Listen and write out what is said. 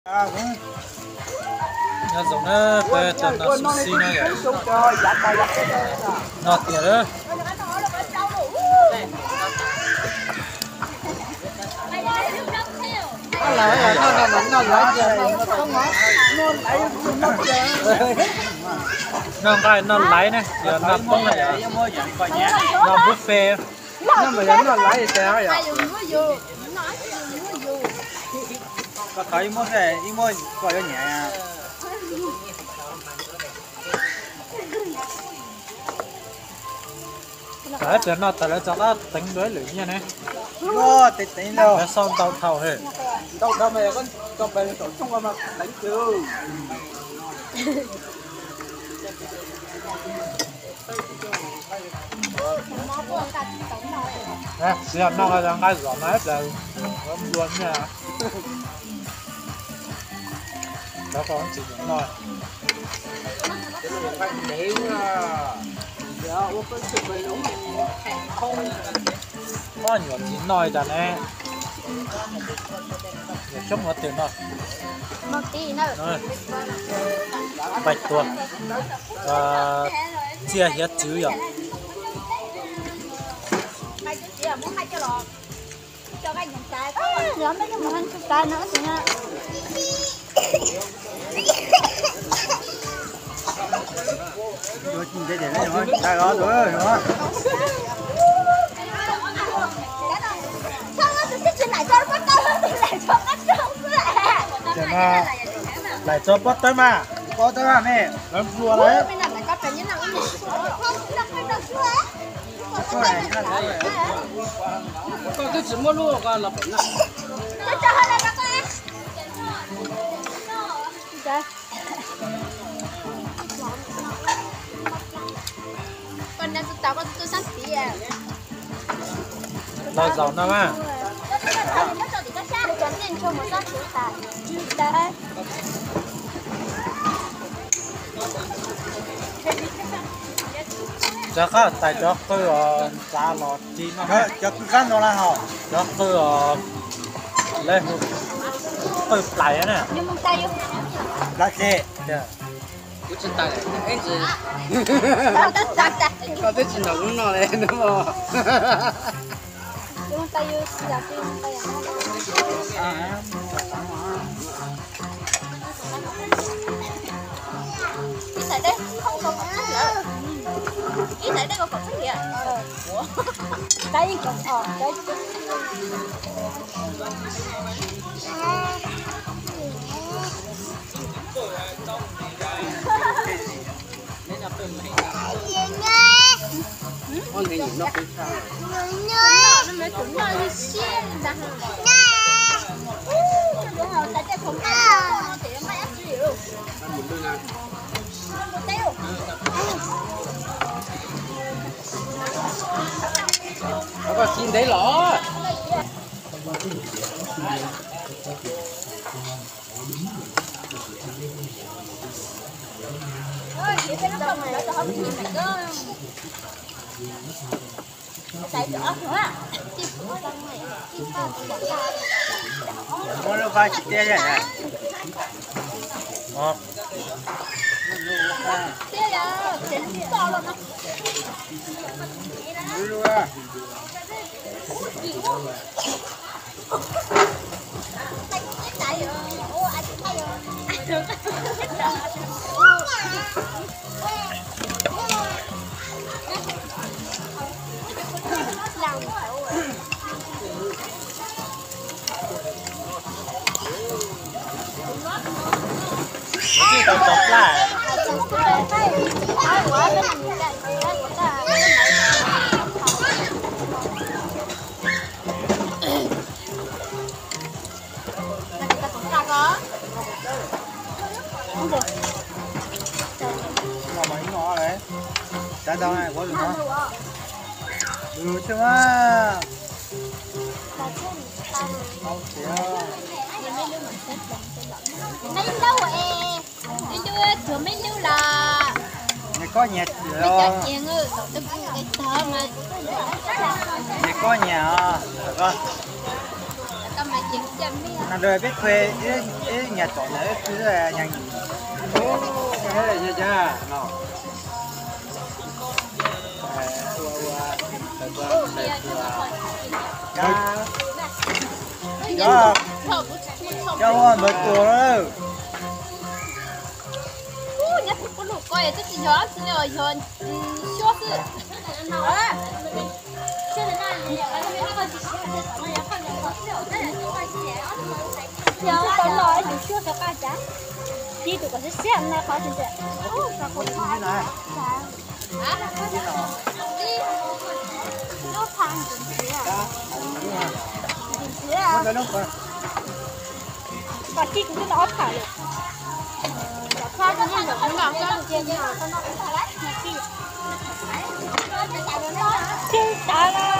Nyob zoo na, peb tuaj noj xib xib no yom. Noj tiag lawm. Noj nqaij noj laiv ne, yog noj poob na yom. Noj buffet. Koj thov ib muab, ib muab koj yuav nyiam. Txawm tias noj tas lawv txog qab teev dua ib lwm nyiaj ne. Lawv xauj ntau dhau he. Tsis yog noj nqaij zom no ib pliag nplua nyiaj. Cov ko tsis nyiam noj. Muab nyuam txiv noj li cas ne? Nyuam xyoob ua twg noj? Pais tua, txiaj hiav txwv yom. Laim tso pob tawb mas, pob tawb mas me, lawv nplua lawm. Koj twb tsis muab lub ko los pem no. Los zaum no mas. Cov qab tais cov qw os, txav los tsis no. Cov qw qab no la hos. Cov qw os, lawv hu qw plais na. Plais xes. Koj twb tsis ntaus lub no li no. Koj cia ntev los. Meb lub es, ib lub tuag meb lub los. Nyias koj nyias, meb cov nyias, nyias koj nyias os. Koj mas Nas rau peb qhia ib nyuag tsom ntawm ib tug yog yus, yog yus no. Ua ua, cov ua npawg tuag lawm. Ub, nyab tsis pub lus koj twb tsis yog dab tsi li os, yog xyuab xwb. Yog tau los yus xyuab xyov qab cas, tib tus kom siab siab no qhov tsis tias. Lub pha ntxim ntxim, ntxim ntxim. Kom tib kuv twb tau ob pham lawm. Kom koj tus noj ntawm kuv noj, koj tus cia noj. Tsis tas lawm.